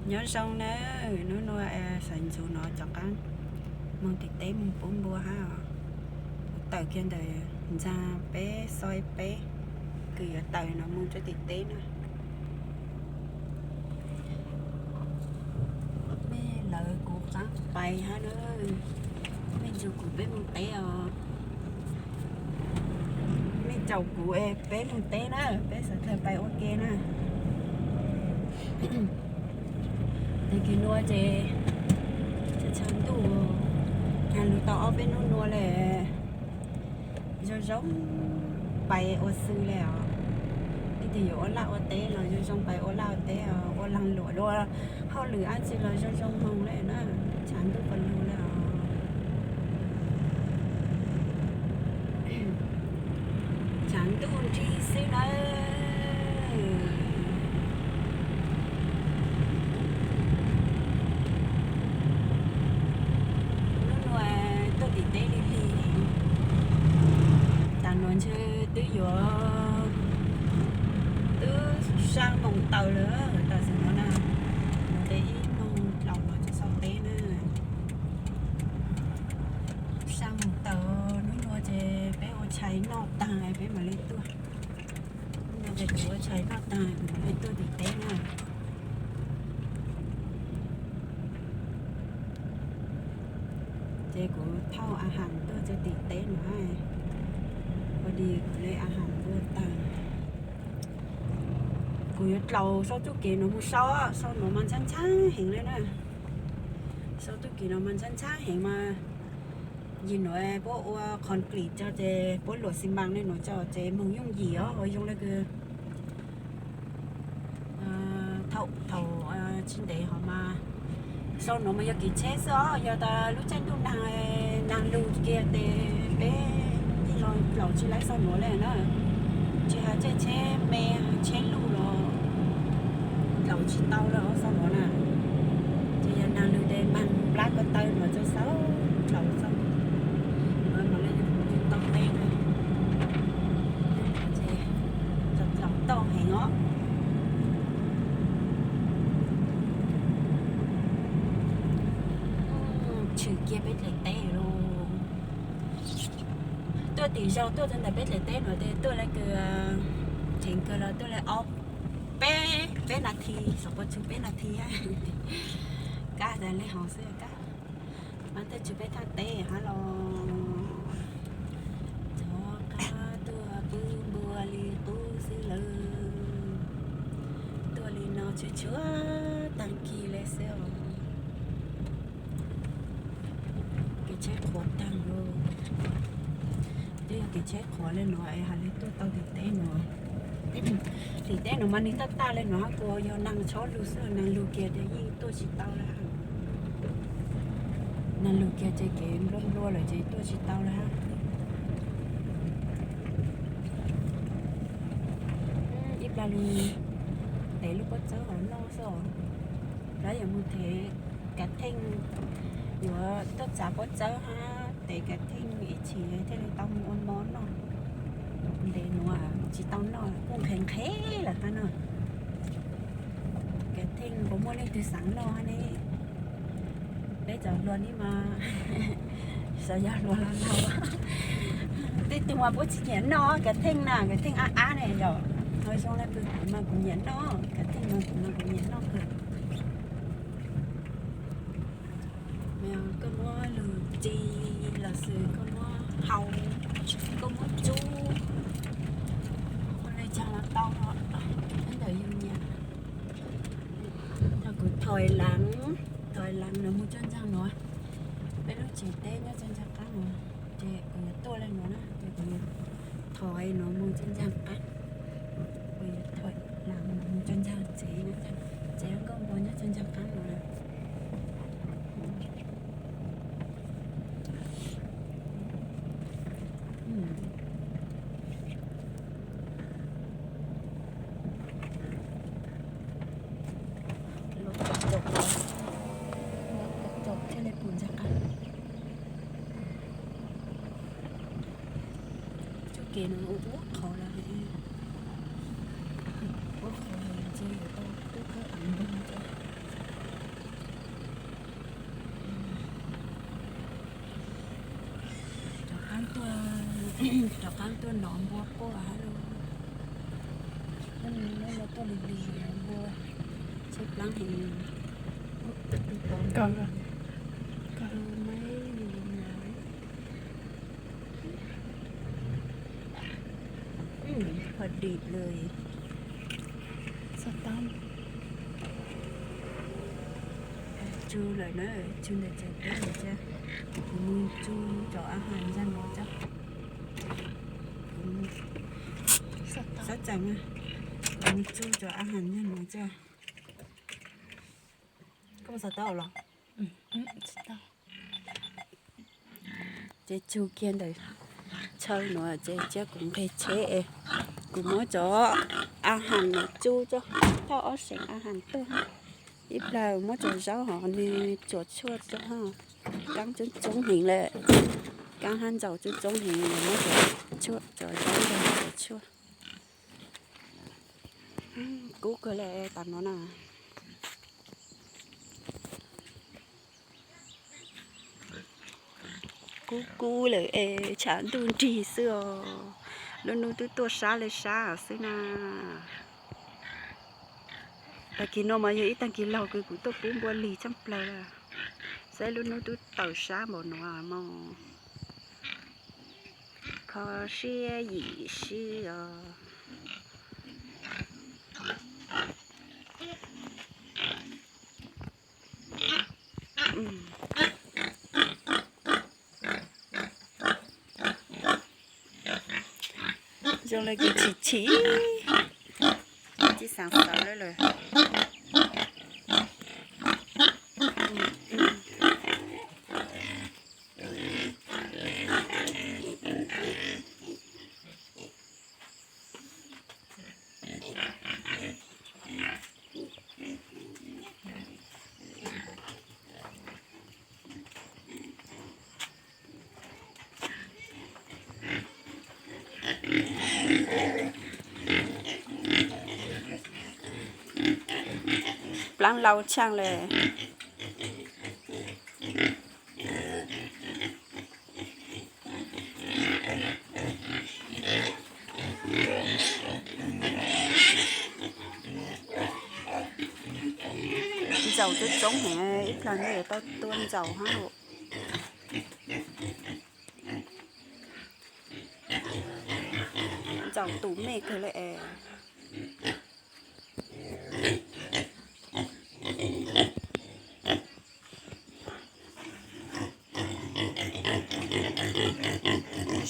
Nyob zoo nawb, hnub no sawv ntxov no rov qab moog tim teb moog pub npua hab. Kuv tawm kiag ntawm ntxaa peb xob peb, kws yuav tawm no moog rua tim teb na. Mej lawv kuv qaab pais hab na, mej nrug kuv peb moog teb os. Mej caum kuv es peb moog teb na, peb xaav tawm pais ua ke na. Tag kis nua ces tshav ntuj, nag lug tau ob peb nub nua le, zoo zoo pais ua xw le os. Leej twg yuav ua laj ua teb los zoo zoo pais ua laj ua teb, ua laag luam dua, hauj lwm dlaab tsi los zoo zoo moog le na, tshav ntuj qas lug le os. Tshav ntuj nrig xwb nawb. Nub nua tuaj tim teb lig lig, taam nuav ntshe twb yuav twb sab moos taw lawm, tam sim no na, nua tes ib moos dlaus los tsis txog teb na. Sab moos taw, nub nua ces peb ua tshais noj taag peb mam le tuaj. Nub nua ces kuv ua tshais noj taag kuv mam le tuaj tim teb na. Ces kuv thauj a has tuaj rua tim teb no, ua di kuv le a has npua taag. Kuv yuav dlaus sau txuj kev nuav moog sau, sau nuav mas ntshab ntshab heev le na. Sau txuj kev nuav mas ntshab ntshab heev mas, yim nuav puab ua concrete tso ces puab luam xi mas le nuav tso ces moog yooj yim os, ua zoo le kws thaum, thaum tsis ntev hov mas sau nuav mas yog kev tsheb xwb os, yog tas lub caij ntuj nag, nag lug kiag tes peb yeej los dlaus tsis laib sau nuav le na. Tsis has caij tsheb me, tsheb luj los dlaus tsis tau le sau nuav na. Ces yog nag lug tes maag nplab ko taw nuav tso xauj dlaus xauj, nuav mam le tau teb na. Ces dlaus tau heev os. Tshwm kiag peb dlaim teb lug. Tuaj tim zaug tuaj rua ntawm peb dlaim teb nuav tes tuaj le kws dheev kawg los tuaj le ob, peb, peb nas this, xov pua tsug peb nas this. Kab tas le hov xwb kab, mas tuaj tsug peb thaj teb hab los. Rov qab tuaj pw npua li qub xwb lawm. Tuaj li no tshuav tshuav taag kis le xwb os. Kev tsheb qhuav taag lawm. Twb yog kev tsheb qhuav le nuav es has le tuaj tau tim teb nuav. Tim teb nuav mas nwg taj taj le nuav hab, kuas yog nag tshob lug xwb, nag lug kiag ces yeej tuaj tsis tau le hab. Nag lug kiag ces kev nplua nplua lawm ces tuaj tsis tau le hab. Ib plag lug tev lub pob txawb hov noj xwb os. Lawv yuav mus thev kav theej, yuav tuaj txav pob txawb hab tev kav theej ib chim thiaj li tau mus ua mov noj. Ntev nuav tsis tau noj kuj nqhes nqhes lawm hab no. Kav theej puas muaj leej twg xaav noj hab ne? Peb cov hluas ne mas xyov yog hluas los laug. Tej tug mas puab tsis nyiam noj kav theej na, kav theej ab ab ne yom. Ho zoo le kws kuv mas kuv nyiam noj kav theej, kuv mas kuv nyiam noj kawg. Koj muab lug ci los sis koj muab hau, koj muab tsub, ua le caag los tau, nyob ntawm yug nyiam. Yog kuv thov laav, thov laav nuav mus txug ntxaag nuav, peb lub tsev teb nyob txug ntxaag qaab nuav, ces kuv yuav tuaj le nuav na, ces kuv yuav thov nuav mus txug ntxaag qaab, kuv yuav thov laav nuav mus txug ntxaag tsev, tsev nkauj npua nyob txug ntxaag qaab nuav. Los txaus, los txaus thiaj li pum ntxaag qaab. Txuj kev nuav ua ua qhov lawm, ua qhov lawm ces yuav tau tub khawb av npog. Rov qab tuaj nov npua quaj hab lauj. Tuaj lig lig nov npua, tsheb plaab heev. Maiv, pho dim lawm. Tsu lawm na, tsu ntawm tsev teb lawm thiab. Kuv mus tsu cov a has ntag nuav tso. Sab tseem, kuv mus tsu cov a has ntag nuav tso. Koj xav tau los? Ces tsu kiag ntawm chaw nuav ces cia kuv nqeg tsheb es kuv muab cov a has nuav tsu tso. Thauj ob seem a has tuaj, ib plag muab cov zaub hov nwg tsuam tshuaj rau hab. Kaab coob coob heev lawm, kaab hab ntsaum coob coob heev, muab cov zaub ntawd tsuam tshuaj. Kub kawg le tas nuav na. Kub kub lawm es tshav ntuj nrig xwb os. Lub nub twb tuaj sab le sab xwb na. Tag kis no mas yog ib tag kis laug kws kuv tuaj pub npua lig tshaj plawg lawm. Saib lub nub twb tawm sab npaum nuav mas. Kho siab yim sib os. Zoo le kws chim chim, tsis xaav xav lawm. Plaab lau tshaaj le. Ntsaum coob coob heev, ib plag ntshe yuav tau tua ntsaum hab. Ntsaum tus mej kawg le es.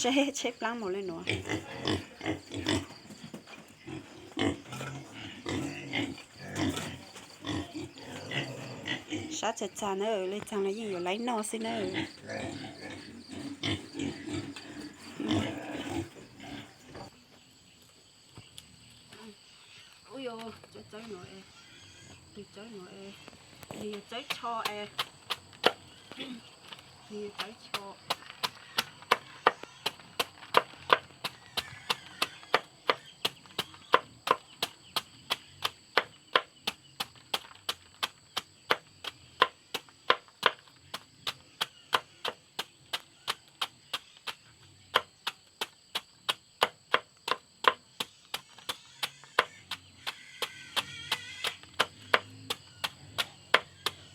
Seb tsheb plaab mus le nuav. Sab txag txag na, le txag los yeej yuav laib noj xwb na. Ub yuav, tsawb tsawb nuav es, tus tsawb nuav es, nws yog tsawb tsho es, nws yog tsawb tsho.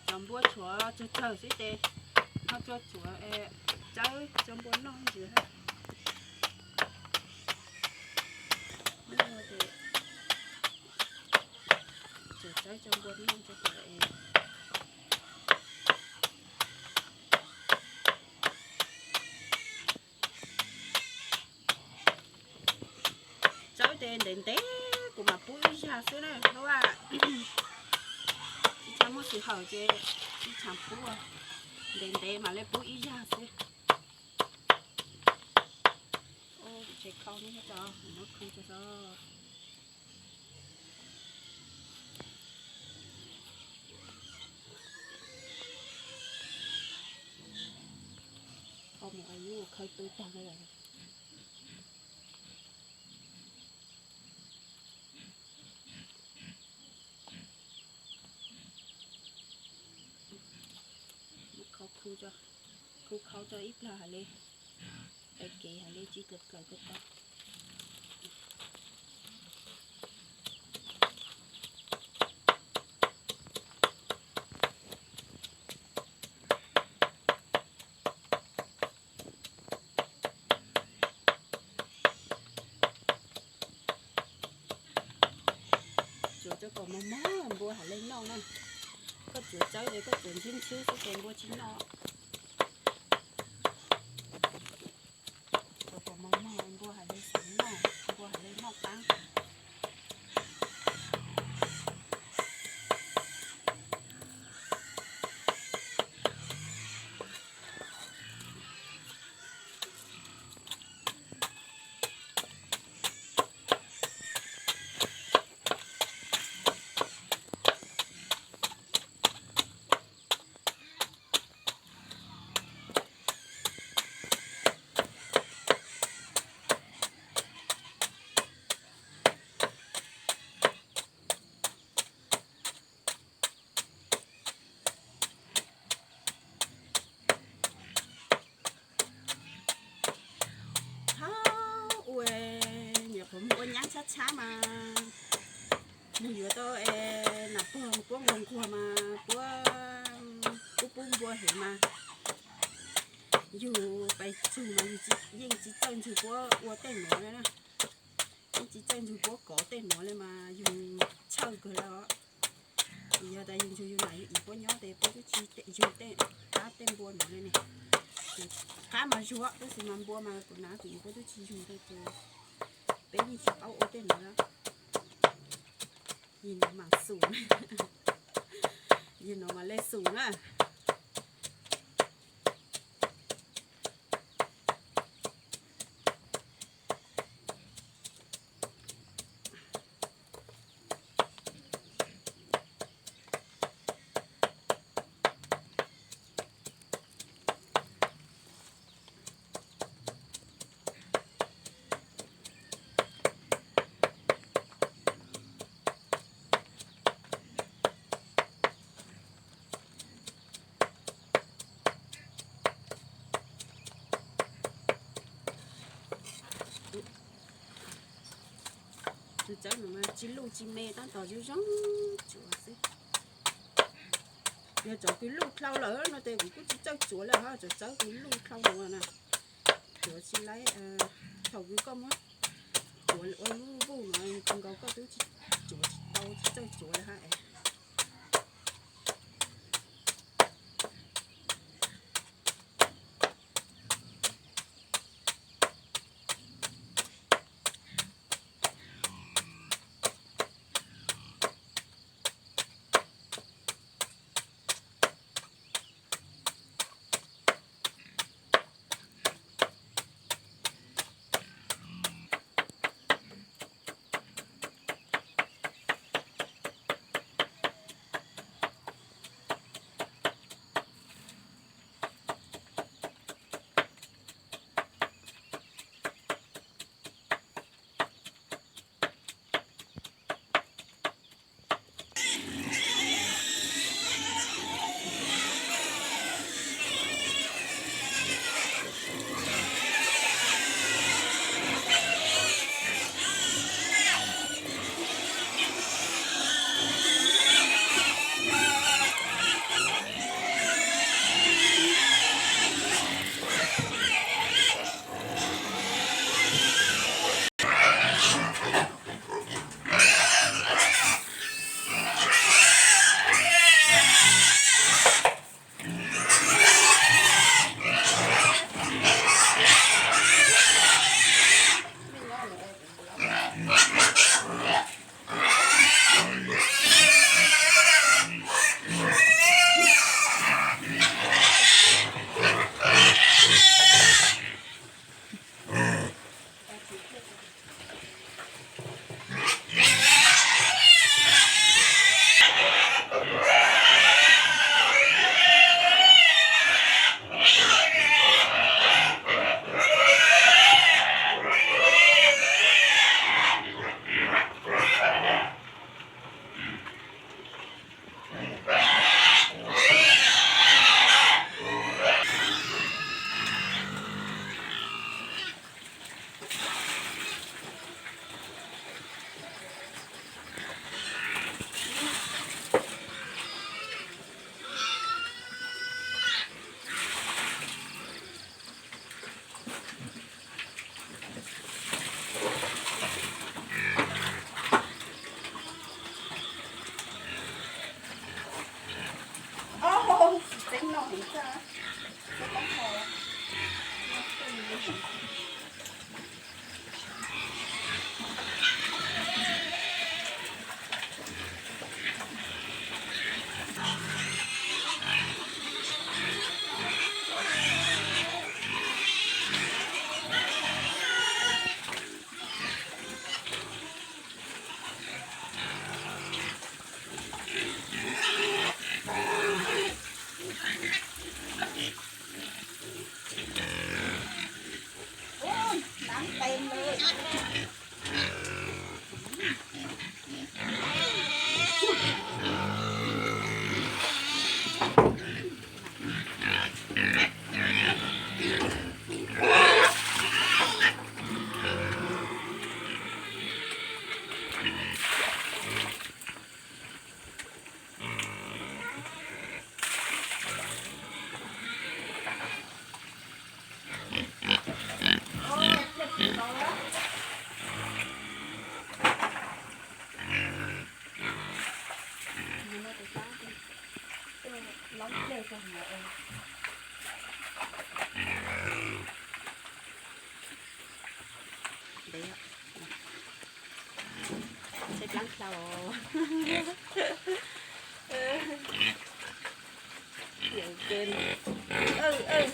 Cov npua tshuav tsawg tsawg xwb ces ho tsuas tshuav tsawb cov npua noj ntsis. Tsuas tsawb cov npua noj ntsis. Tsawb tes ntev ntev kuv mam pub ib zag xwb na, ib txhia muaj sij hawm ces ib txhia pub, ntev ntev mam le pub ib zag xwb. Tsev khau no, no khw tso. Kho mus yub khawb tub tag lawm. Khau khu, khu khau tso ib plag hais li. Taw kev hais li tsis kawm kawm kawm kawm. Tsuav rau kom mos mos npua hais li noj na. Koj tsuav tsawb es koj tsuav ntxhwb ntxhwb xwb ces npua tsis noj. Tsuav kom mos mos npua hais li xav noj, npua hais li noj qab. Thaum ub nyuam qhuav mus ua nyab tshab tshab mas mus yuav tau es nam pog puab nquag nquag mas puab pub pub npua heev mas yug pais txug mas yug yeej tsis txawj ntxug puab ua tej nuav le na. Yeej tsis txawj ntxug puab kov tej nuav le mas yug txhawj kawg le os. Yog tas yug ntxug yug nam yug ib puab nyob tes puab twb tsis yug tej qab tej npua nuav le ne. Qab mas zug tab sis mas npua mas kuv nam kuv ib puab twb tsis yug le ces peb yeej tsis paub ua tej nuav. Yig no mas xum, yig no mas le xum na. Tus txawb no mas tsis luj tsis me tab tom zoo zoo tsuav xwb. Yog cov kws luj dlhau lawm no tes kuv kuj tsis txawj tsuav lawm hos, cov txawb kws luj dlhau no na, tsuav tsis laib. Thaum kws koj muab tsuav ua lub vuj no kawg nkaus koj twb tsuav tsis tau, tsis txawj tsuav lawm hab. Lob nplej rau hauv. Ntev, seb dlaab dlau. Yam kawg.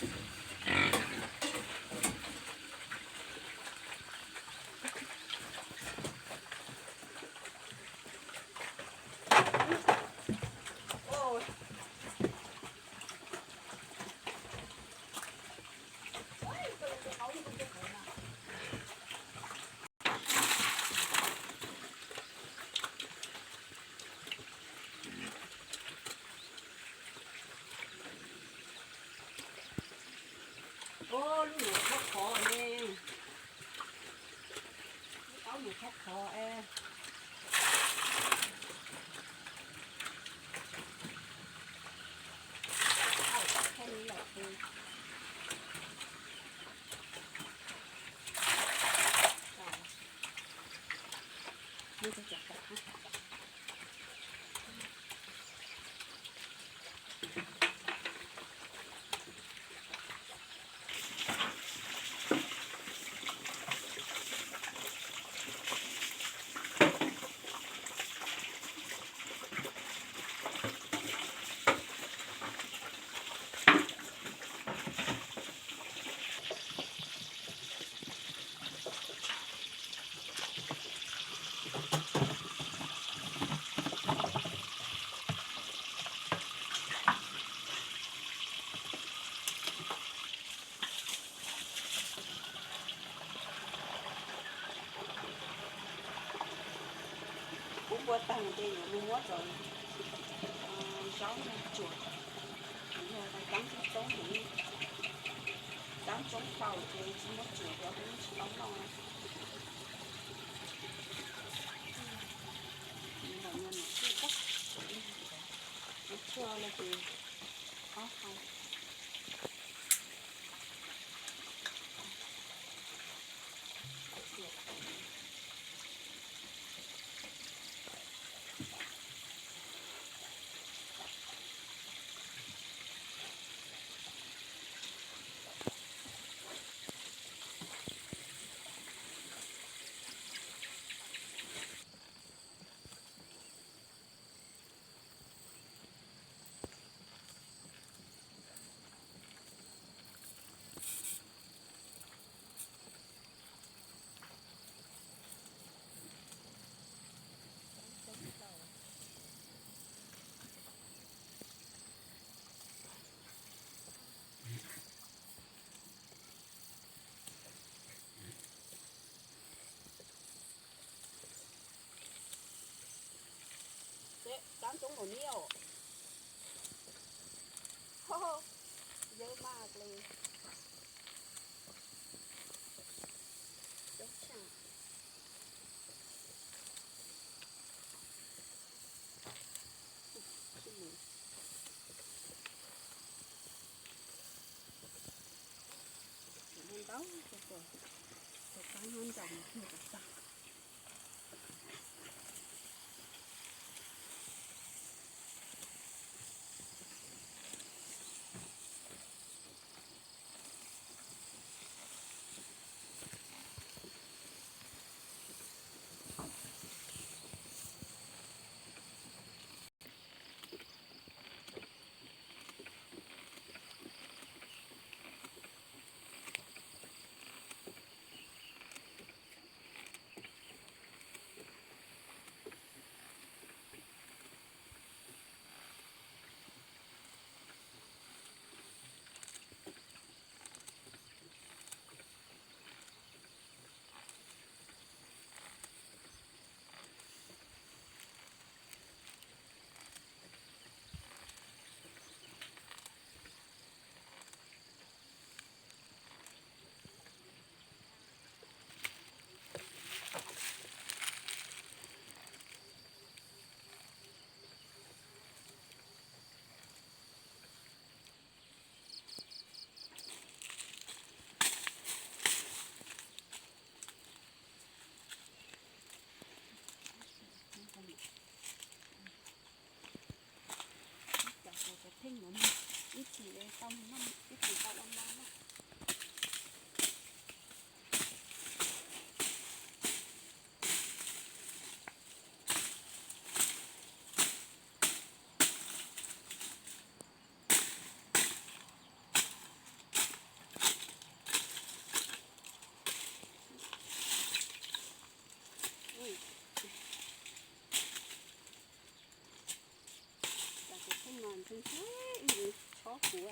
Ua lub num qhov qhov ne, lub taub num qhov qhov es. Kuv npua tag ces yuav mus muab cov zaub no tsuam, yog cov coob coob heev, coob coob tau ces tsis muab tsuam rau peb tsis tau noj. Ntawm no nws tsuag, tsuag no ces ob hau. Seb, dlaab coob npaum li os. Yawg mas le, coob tshaj. Ntau, tus qaib nyob ntawm no tag. Theej no mas ib chim tau noj, ib chim tau ua mo na. Ua, cas tus theej no ntxhwb ntxhwb ib ntsis chob kuv.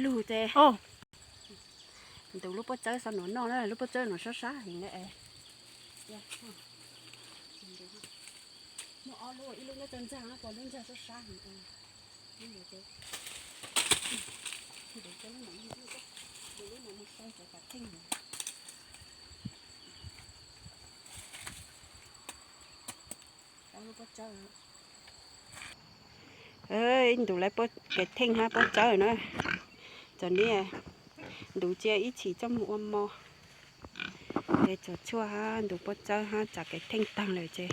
Lug ces ntuv lub pob tsawb xav nuav noj na, lub pob tsawb nuav sab sab heev na. Muaj ob lub, ib lub nyob rau ntsag, pom lub ntsag sab sab heev. Lub no ces, lub no mus sau cov kav theej. Ib ntus lawv kav theej hab pob tsawb na, txom nyem, ntuv cia ib chim coj mus ua mov. Ces tsuag tsuag hab ntuv pob tsawb hab tsav kav theej taag lawm ces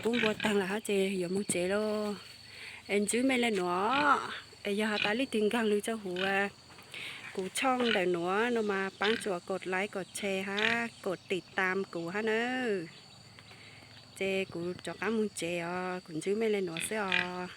pub npua taag lawm hab ces yuav moog tsev lauj. Es ntsib mej le nuav, es yog has tas leej twg nkaag lug rua huv kuv tshooj ntawm nuav no mas paab tsuas kos like kos share hab kos tim tam kuv hab nawb. Ces kuv rov qaab moog tsev os, kuv ntsib mej le nuav xwb os.